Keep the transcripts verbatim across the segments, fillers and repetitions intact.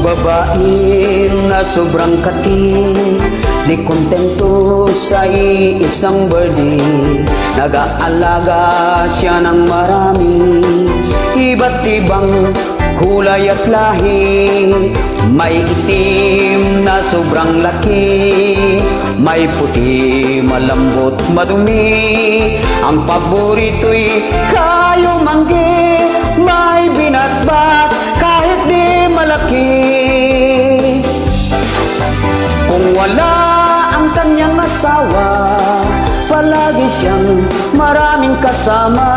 Babain na sobrang kati, di kontento sa iisang birdie. Nag-aalaga siya ng marami, iba't ibang kulay at lahi. May itim na sobrang laki, may puti, malambot, madumi. Ang paborito'y kayo manggi, may binatbat kahit di malaki. Kung wala ang kanyang asawa, palagi siyang maraming kasama.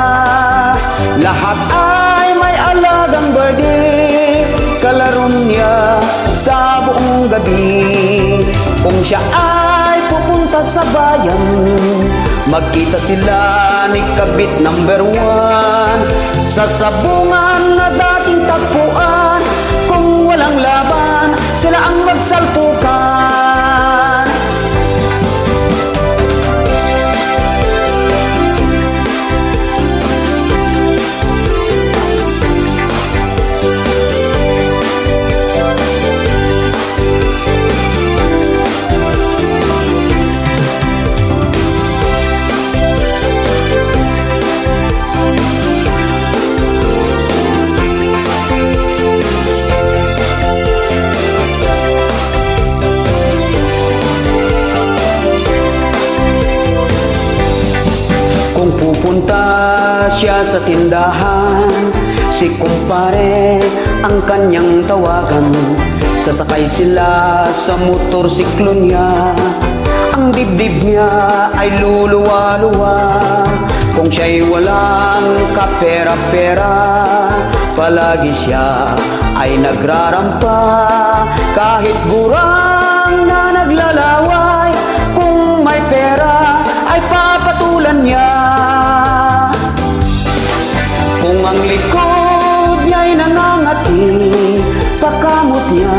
Lahat ay may alagang birdie, kalaro niya sa buong gabi. Kung siya ay pupunta sa bayan, magkita sila ni Kabit number one. Sa sabungan na dating tagpuan, kung walang laban, sila ang magsalpukan. Kung pupunta siya sa tindahan, si kumpare ang kanyang tawagan. Sasakay sila sa motorsiklo niya. Ang dibdib niya ay luluwa-luwa. Kung siya'y walang kapera-pera, palagi siya ay nagrarampa. Kahit gurang na naglalaway, kung may pera ay papatulan niya. Kung ang likod niya'y nangangati, pakamot niya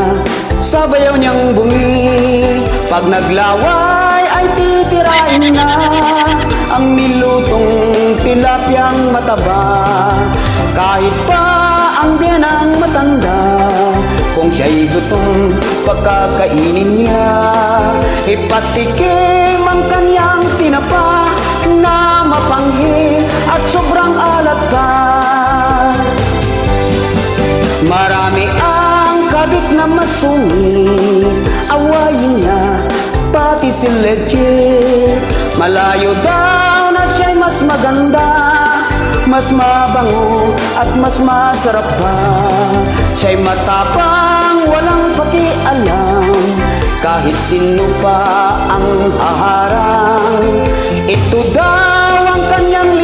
sa bayaw niyang bungi. Pag naglaway ay titirain na ang nilutong tilapyang mataba. Kahit pa ang biyanang matanda, kung siya'y gutom, pagkakainin niya. Ipatikim ang kanyang tinapa na mapanghi at sobrang alat pa. Marami ang kabit na masungit, awayin niya pati si Leche. Malayo daw na siya'y mas maganda, mas mabango at mas masarap pa. Siya'y matapang, walang pakialam, kahit sino pa ang haharang. Ito daw ang kanyang